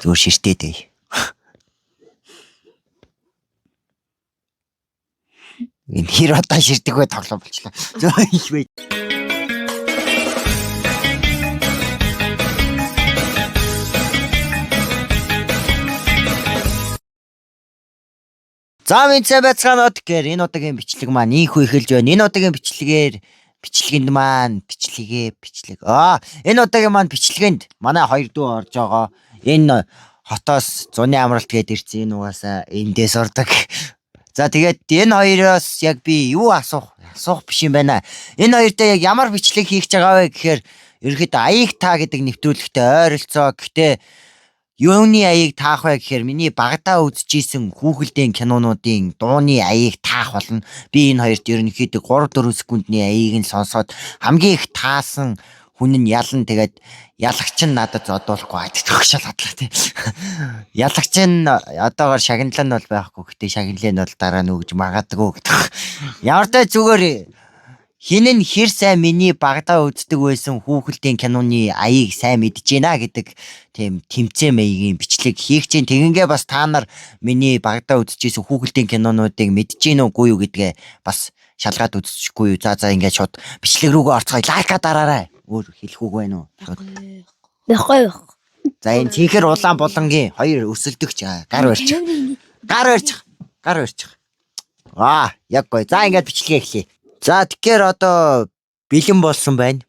Зүгээр ширтээд бай. Энэ хэр удаа ширтэг вэ тоглоом болчлаа. Зөө их бай. За минь сайн байцгаана уу гэхээр энэ удаагийн бичлэг маань ийхүү эхэлж байна. Энэ удаагийн бичлэгээр бичлэгэнд маань бичлэгээ бичлэг. Энэ удаагийн маань бичлэгэнд манай хоёр дүү орж байгаа. Энэ хотоос зуны амралт гээд ирсэн энэ угаасаа эндээс ордог. За тэгээд энэ хоёроос яг би юу асуух асуух биш юм байна. Энэ хоёртой яг ямар бичлэг хийх гэж байгаа вэ гэхээр ерөнхийдөө аяыг та гэдэг нэвтрүүлэгтээ ойролцоо. Гэхдээ юуны аяыг таах вэ гэхээр миний багадаа үзчихсэн хүүхэлдэйн кинонуудын дууны аяыг таах болно. Би энэ хоёрт ерөнхийдөө 3-4 секундний аяыг нь сонсоод хамгийн их таасан хүн нь ялан тэгээд ялагч нь надад зодуулахгүй адилтгах шал хадлаа тий. Ялагч нь одоогор шагналан нь бол байхгүй. Гэтэ шагналын нь бол дараа нь өгж магадгүй гэдэг. Ямар ч зүгээр хин нь хэр сайн миний багадаа үздэг байсан хүүхэлдэйн киноны аяыг сайн мэдэж байна гэдэг тийм тэмцээн маягийн бичлэг хийх чинь тэгингээ бас та нар миний багадаа үзчихсэн хүүхэлдэйн кинонуудыг мэдэж гин үгүй юу гэдгээ бас шалгаад үзчихгүй юу. За за ингээд шууд бичлэг рүүгээ орцгоё. Лайка дараарай. Өөр хэлэх үг байна уу? Байхгүй юу? За энэ цэнхэр улаан булангийн хоёр өрсөлдөгч гар барьчих. Гар барьчих. Гар барьчих. Аа, яг гоё. За ингээд бичлэгээ эхлэе. За тэгэхээр одоо бэлэн болсон байна.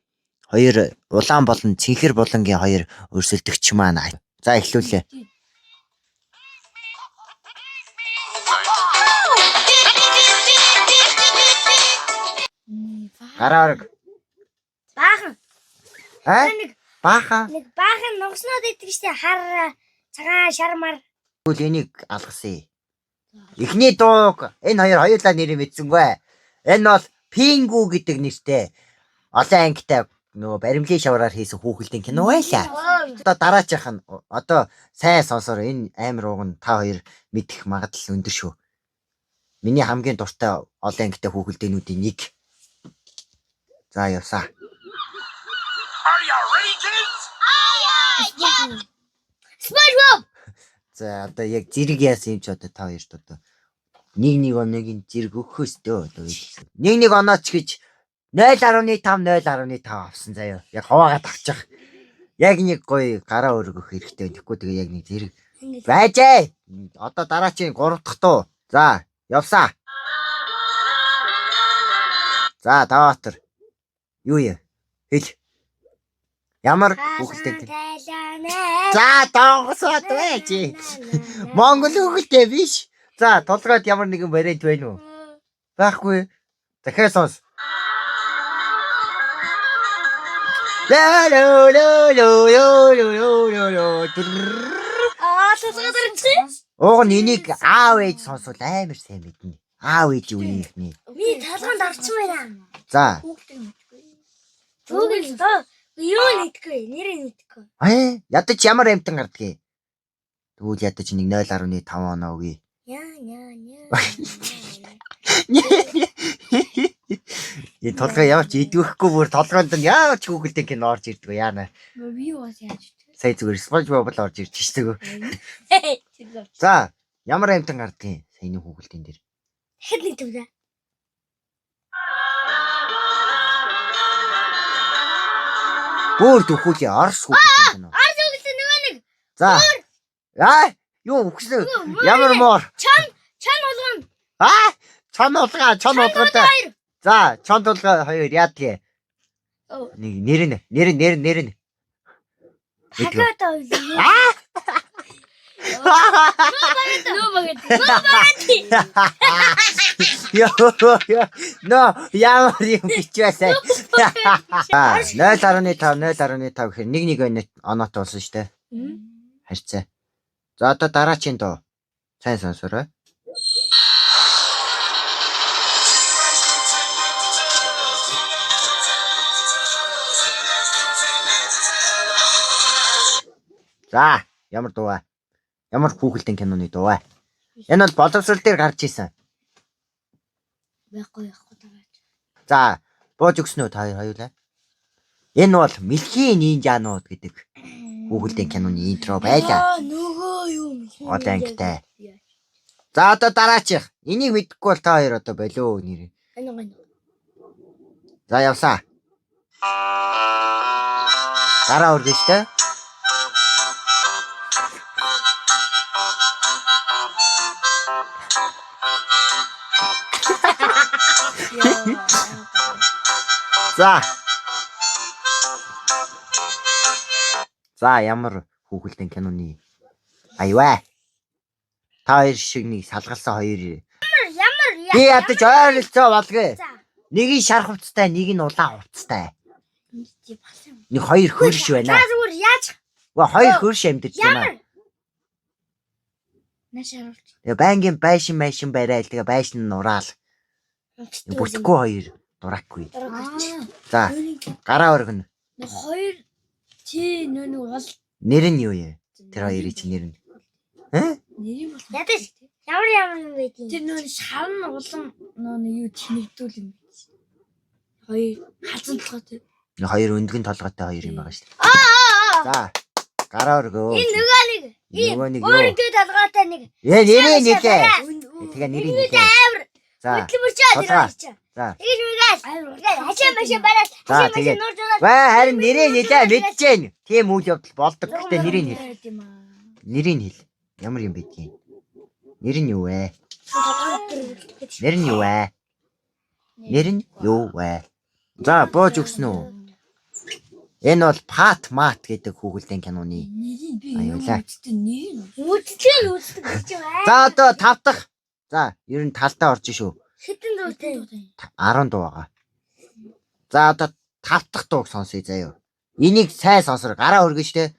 Хоёр улаан болон цэнхэр булангийн хоёр өрсөлдөгч маань. За эхлүүлээ. Гараа орог. Баахан. Аа? Нэг Баахан. нэг баахан нугснууд идэг штэ хар цагаан шар мар. Тэгвэл энийг алгасъя. Эхний дууг энэ хоёр хоёулаа нэрийг мэдсэнгүй. Энэ бол Пингу гэдэг нэртэй олон ангитай нөгөө баримлын шавраар хийсэн хүүхэлдэйн кино байлаа. Одоо дараачих нь одоо сайн сонсоор энэ амар ууг нь та хоёр мэдэх магадлал өндөр шүү. Миний хамгийн дуртай олон ангитай хүүхэлдэйнүүдийн нэг. За явсаа. Are you ready, kids? SpongeBob. За одоо яг зэрэг яасан юм чи одоо та хоёрт одоо нэг нэг оног нь зэрэг өгөх өстөө одоо нэг нэг онооч гэж 0.5 0.5 авсан заяа. Яг хуваагаад авчих. Яг нэг гоё гараа өргөх хэрэгтэй. Тэгэхгүй тэгээ яг нэг зэрэг байжээ. Одоо дараачийн 3 дахь туу. За явсаа. За Даваатар. Юу юм? Хэл. Ямар хүүхэлтэй юм? За донгосоод байж. Монгол хүүхэлтэй биш. За толгойд ямар нэгэн вариант байна уу? Байхгүй. Дахиад сонс. Ла ла ла ла ла ла ла ла. Аа толгой дэрчээ. Ууг нь энийг аав ээж сонсвол амар сайн мэднэ. Аав ээж үеийнхний. Би толгойд орсон байна. За. Түүгэл доо юу нэгдэхгүй нэрээ нэгдэхгүй. Аа ядаж ямар амтан гардгийг. Тэгвэл ядаж нэг 0.5 оноо өгье. Яа яа яа. Энэ толгой ямар ч идэвхгүй бүр толгойд нь ямар ч хүүхэлдэйн кино орж ирдэг яана. Би бас яаж Сая зүгээр SpongeBob л орж ирж шээ. вэ? За, ямар амтан гардгийг саяны хүүхэлдэйн дээр. Дахиад нэг төвлөө. Бүр дөхүүлээ Орос хүүхэлдэйн кино. Орос хүүхэлдэй нөгөө нэг За. Аа, юу үхсэн? Ямар моор? Чон чон болгоно. Аа, чон улгаа, чон улгаатай. За, чон тулгаа хоёр яадгийг. Нэг нэр нь, нэр нь, нэр нь, нэр нь. Хагата ойлоо. Аа! Нөө багт. Нөө багт. Йоо, но ямар юм бичвэсэ. 0.5 0.5 гэхээр нэг нэг оноотой болсон шүү дээ. Харьцаа. За одоо дараачийн дуу. Сайн сонсоорой. За, ямар дуу вэ? Ямар хүүхэлдэйн киноны дуу вэ? Энэ бол боловсрол дээр гарч исэн. Байхгүй байхгүй дараач. За, бууж өгсөн үү та хоёр хоёулаа? Энэ бол Мэлхийн нинжанууд гэдэг хүүхэлдэйн киноны интро байлаа. Нөө Гол ангитай. За одоо дараачих. Энийг мэдэхгүй бол та хоёр одоо болио нэр. Энэ гэнэ. За явсаа. Гараа өргөж тэ. За. За ямар хүүхэлдэйн киноны аюу. Та хоёр шиг нэг салгалсан хоёр. Ямар Би ядаж ойролцоо болгоё. За. Нэг нь шар хувцастай, нэг нь улаан хувцастай. Чи бас юм. Нэг хоёр хөрш байна. За зүгээр яаж Үгүй хоёр хөрш амьдарч байна. ямар Наш харуулж. Тэгээ байнгын байшин байшин барайл тэгээ байшин нь нураал. Бүртгэхгүй хоёр дуракгүй. За гараа өргөнө. Хоёр чи нөө нэг бол Нэр нь юу юм? Тэр хоёрын чинь нэр нь. Э? нэрийн бол ядаж ямар ямар юм байдیں۔ Тэр нөө шар нь улам нөө нэг юу чинэгдүүл юм байна. Хоёр халзан толгойтой. Нэг хоёр өндгөн толгойтой хоёр юм байгаа шүү дээ. За гараа өргөө. Энэ нөгөө нэг Нөгөө нэг юу? өөрөнгөө толгойтой нэг Ээ нэрийг нэлээ. Тэгээ нэрийг нэлээ. За хөдөлмөрчөө тэр Толгой. хоёр чинь. за. Тэгэж мэгэл. Тэгээд хашаа машаа бараад За, хашаа машаа тэгээд. нурж унаад Ваа харин нэрээ нэлээ мэдчихээн. Тийм үйл явдал болдог. Гэтэ нэрийг хэл. юм аа. Нэрийг хэл. Ямар юм байдгийг. Нэр нь юу вэ? Нэр нь юу вэ? Нэр нь юу вэ? За бууж өгсөн үү? Энэ бол Пат Мат гэдэг хүүхэлдэйн киноны. Нэрийг би юм Аюулаа. үзтээ нэрийг Үдчихээ үздэг гэж юм аа. За одоо тав дахь. За ер нь талдаа орж шүү. Хэдэн зүйтэй. 10 дуу байгаа. За одоо тав дахь дууг сонсъё заяа. Энийг сайн сонсор гараа өргөн штэ.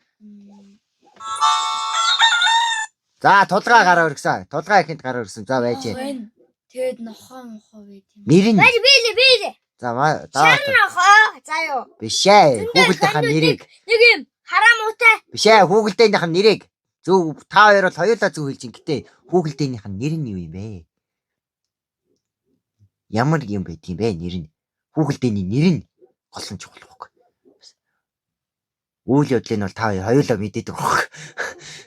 За тулгаа гараа өргөсөн. Тулгаа ихэнд гараа өргөсөн. За байж. байна. Тэгээд нохоо мохоо байт юм. Нэр нь Байж би л би л. за даа Шар нохоо. За юу. биш ээ. Хүүхэлдийнх нь нэрийг Нэг юм хараа муутай. биш ээ. Хүүхэлдэйнийх нь нэрийг зөв та хоёр бол хоёулаа зөв хэлж ин гэтээ хүүхэлдэйнийх нь нэр нь юу юм бэ? Ямар юм байд юм бэ нэр нь? Хүүхэлдэйний нэр нь гол нь чухал байхгүй. Үйл явдлыг нь бол та хоёр хоёулаа мэдээдэг баг.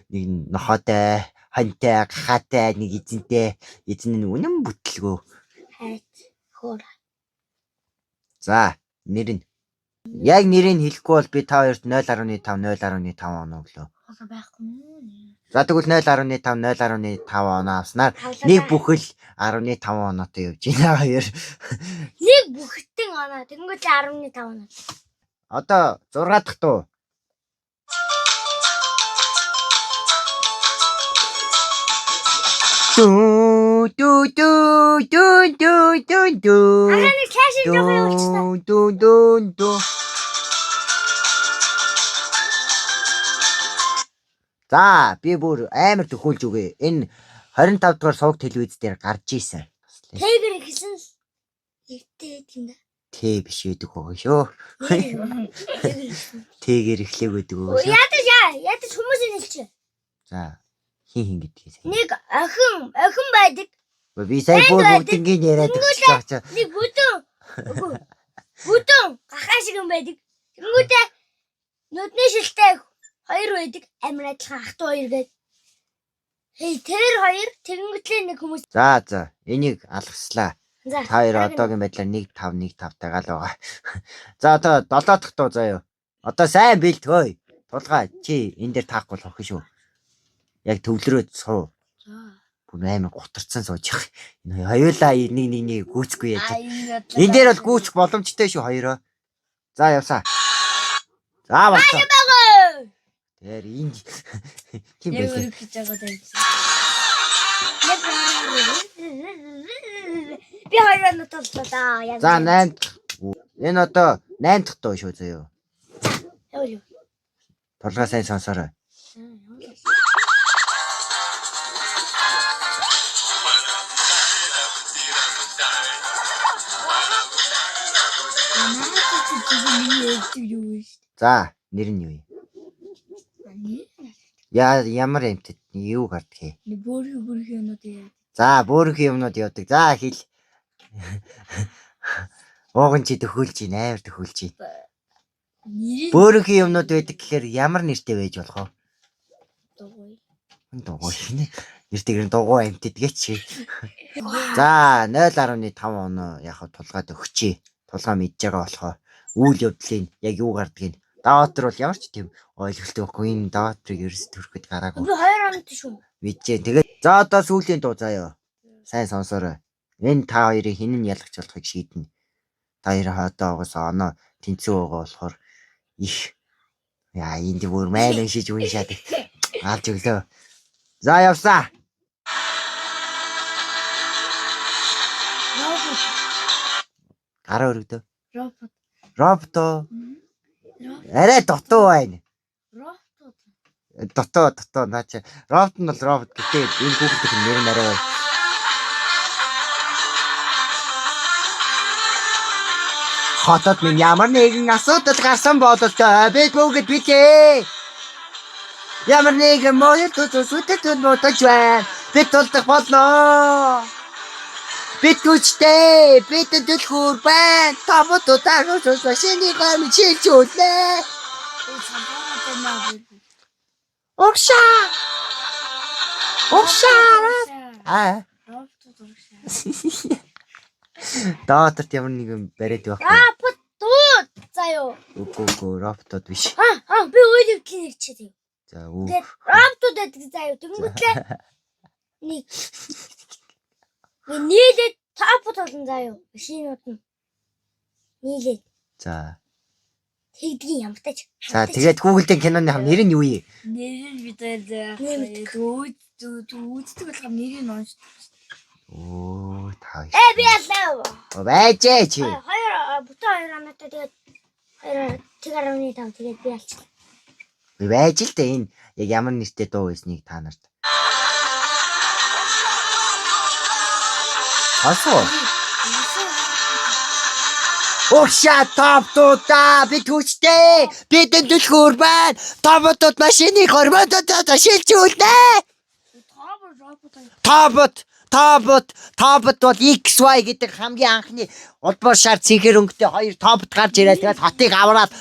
Нэг нь нохоотой, хонтой, гахаатай, нэг эзэнтэй, эзэн нь үнэн бүтлгөө. Хайц. Хөөр. За, нэр нь. Яг нэрийг хэлэхгүй бол би та хоёрт 0.5 0.5 оноо өглөө. Одоо байхгүй юм. За тэгвэл 0.5 0.5 оноо авснаар нэг бүхэл 10.5 оноотой явж байна хоёр. Нэг бүхтэн оноо. Тэнгүүт 10.5 оноо. Одоо 6 дахь дуу. Дүү дүү дүү дүү дүү дүү дүү. Араа нэг цаашаа жоох явуулчихсан. Дүү дүү дүү. За би бүр амар төхөөлж өгье. Энэ 25 дугаар сувг телевиз дээр гарч исэн. Тэгэр ихсэн л нэгтэй гэдэг юм да. Тэ биш байдаг хөө шүү. Тэгээр эхлээг байдаг хөө шүү. Ядаж яа, ядаж хүмүүсийн хэлчих. За хин хин гэдгийг сайн. Нэг охин, охин байдаг. Би сая бүр бүгднгийн яриад өгч байгаа чи. Нэг бүдүүн. Үгүй. Бүдүүн гахаа шиг юм байдаг. Тэнгүүтээ нүдний шилтэй хоёр байдаг. Амар адилхан ах トゥ хоёр гэдэг. Хей, тэр хоёр тэнгүүтлээ нэг хүмүүс. За за энийг алгаслаа. За. Та хоёр одоогийн байдлаар 1 5 1 5 тайгаа л байгаа. За одоо 7 дахь дуу заяа. Одоо сайн бэлтгэе. Тулгаа чи энэ дээр таахгүй л охин шүү. Яг төвлөрөөд суу. За. Бүр амар гутарцсан сууж явах. Энэ хоёулаа нэг нэг нэг гүйцэхгүй яаж. А энэ Энэ дээр бол гүйцэх боломжтой шүү хоёроо. За явсаа. За болцоо. Тэр энд тийм Яг байлээ. өргөх гэж байгаа даа. Би хоёроо нуталлаа да. Яг. За 8 дахь. Энэ одоо 8 дахь дуу шүү заяа. Явуул юу? Тулгаа сайн сонсоорой. Манай чи зүгээр миний ярьдаг юу вэ шүү За нэр нь юу юм? дээ. Яа ямар юмтэд юу гардгийг. Нэг бөөрхи бөөрхи юмнууд яа. За бөөрөнхий юмнууд явдаг. За хэл. Ууган чи төхөөлж ийн амар төхөөлж ийн. Нэрийг Бөөрөнхий юмнууд байдаг гэхээр ямар нэртэй байж болох вэ? дугуй. Дугуй хинэ. Нэр тэгэр дугуй амтдгээ чи. За 0.5 оноо яг хав тулгаад өгчээ. Тулгаа мэдж байгаа болохоор үйл явдлын яг юу гардгийг Даваатар бол ямар ч тийм ойлголт байхгүй. Энэ Даваатрыг ерөөс төрөхөд гараагүй. Би хоёр онтой шүү. Мэджээ. Тэгээд за одоо сүүлийн дуу заяа. Сайн сонсоорой. Энэ та хоёрын хэн нь ялгч болохыг шийднэ. Та хоёр одоо угаасаа оноо тэнцүү байгаа болохоор их яа энд бүр майл уншиж уншаад алж өглөө. За явсаа. Робот. Гараа өргөдөө. Робот. Робто. Арай дутуу байна. Робот. Дутуу дутуу наа чи робот нь бол робот гэтээ энэ хүүхдийн нэр нь арай байна. Хотод минь ямар нэгэн асуудал гарсан бололтой бид бүгд билээ. Ямар нэгэн моёл төсөөлтөд муудаж байна. Бид тулдах болно. Бид хүчтэй, бидэнд түлхүүр байна. Томод удаан ус машины гам чилжүүлээ. Угшаа. Угшаа. Аа. Робот урагшаа. Доторт ямар нэгэн бариад байхгүй. Робот дуу заяо. Үгүй үгүй роботод биш. Аа би үйл явдлын нэр читэй. За үү. Тэгээд роботууд байдаг заяо. Тэнгүүтлээ нэг нийлээд топот болно заяо. Машинууд нь нийлээд За. тэгдгийн ямартай ч. За тэгээд Google-ийн киноны хам нэр нь юу юм? Нэр нь бид Нэмэгдэх. үүддэг болохоор нэрийг нь унш. Оо та. Э би ялаа. Байжээ чи. Хоёр бүтэн хоёр оноотой тэгээд хоёр тэг 10.5 тэгээд би ялчлаа. Би байж л дээ энэ яг ямар нэртэй дуу байсныг та нарт. Сонсоо. Угшаа топтуудаа бид хүчтэй бидэнд түлхүүр байна. Топтууд машины хормоодод шилжүүлнэ. Тообор робот хоёр. Тобот тобот тобот бол XY гэдэг хамгийн анхны улбар шар цэнхэр өнгөтэй хоёр тобот гарч ирээд тэгээд хотыг авраад.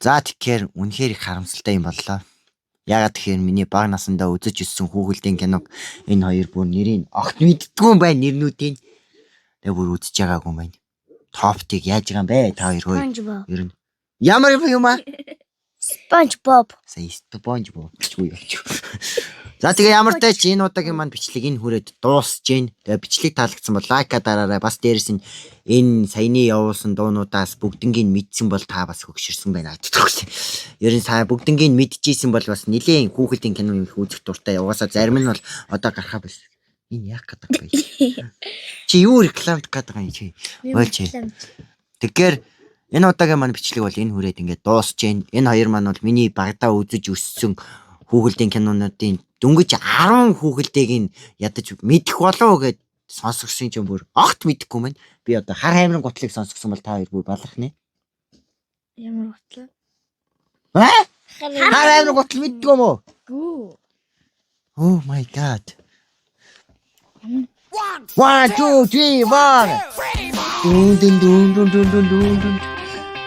За тэгэхээр үнэхээр их харамсалтай юм боллоо. Яагаад тэгэхээр миний бага насндаа үзэж өссөн хүүхэлдэйн киног энэ хоёр бүр нэрийг огт мэддэггүй юм байна нэрнүүдийг. Тэгээ бүр үзэж байгаагүй юм байна. Топтыг яаж байгаа юм бэ та хоёр хөө? SpongeBob. Ер нь ямар юм аа? SpongeBob. Сая SpongeBob гэжгүй явчих. За тэгээ ямар ч тач энэ удаагийн маань бичлэг энэ хүрээд дуусж гин. Тэгээ бичлэг таалагдсан бол лайка дараарай. Бас дээрэс нь энэ саяны явуулсан дуунуудаас бүгднгийг мэдсэн бол та бас хөгшөрсөн байна. Ер нь сая бүгднгийг мэдчихсэн бол бас нилээн хүүхэлдэйн кино юм их үзэх дуртай. Угаасаа зарим нь бол одоо гарахаа биш. Энэ яах гэдэг бэ? Чи юу рекламд гэдэг юм чи? Ойлч. Тэгэхээр энэ удаагийн маань бичлэг бол энэ хүрээд ингээд дуусж гин. Энэ хоёр маань бол миний багадаа үзэж өссөн хүүхэлдэйн кинонуудын дөнгөж 10 хүүхэлдэйг нь ядаж мэдэх болов гэд сонсгосон чинь бүр огт мэдэхгүй мэн. Би одоо хар хаймрын гутлыг сонсгосон бол та хоёр бүр балах нэ. Ямар гутлаа? Аа? Хар хаймрын гутал мэддэг юм уу? Гүү. Oh my god. 1 2 3 4 дун дун дун дун дун дун дун дун.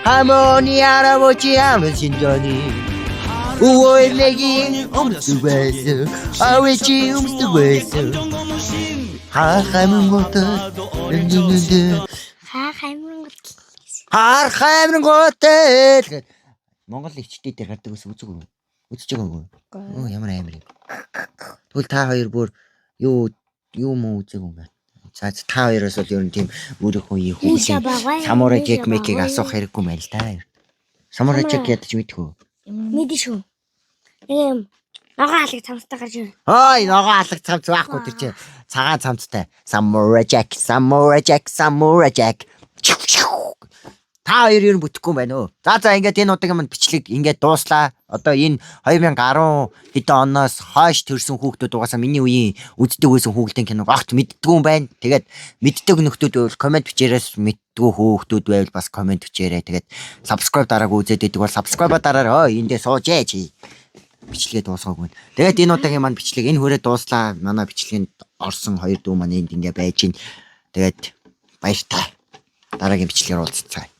할머니 할아버지 할머니 우월내기 엄수고했어 아웨지 엄수고했어 하하문 것들 든든든 Хаа хаймран гол. хархамрын 것들 Монгол эгчтэй дээр гардаг ус үзэг үү? Үзэж байгаагүй. Оо ямар амар юм. Тэгвэл та хоёр бүр юу юу муу үзег юм бэ? За та хоёроос бол ер нь тийм өөрийнхөө үеийн Миша хүүхдийн багвай. Самурай Джек Мекийг асуух хэрэггүй юм байна л да. Самурай Джек ядаж мэдэх үү? Мэдэн шүү. Нэг юм ногоон алаг цамцтай гарч ирнэ. Ой, ногоон алаг цамц байхгүй тэр чинь цагаан цамцтай. Samurai Jack, Samurai Jack, Samurai Jack. Та хоёр ер нь бүтэхгүй юм байна өө. За за ингээд энэ удаагийн манд бичлэг ингээд дууслаа. Одоо энэ 2010 хэдэн оноос хойш төрсэн хүүхдүүд угаасаа миний үеийн үздэг байсан хүүхдийн киног огт мэддэггүй юм байна. Тэгээд мэддэг нөхдүүд байвал комент бичээрээс мэддэггүй хүүхдүүд байвал бас комент бичээрэй. Тэгээд subscribe дараагүй үзээд байдаг бол subscribe дараарай. Ой эндээ сууж ээ чи. Бичлэгээ дуусгаагүй. Тэгээд энэ удаагийн маань бичлэг энэ хүрээ дууслаа. Манай бичлэгэнд орсон хоёр дүү маань энд ингээ байж гин. Тэгээд баяртай. Дараагийн бичлэгээр уулзцгаая.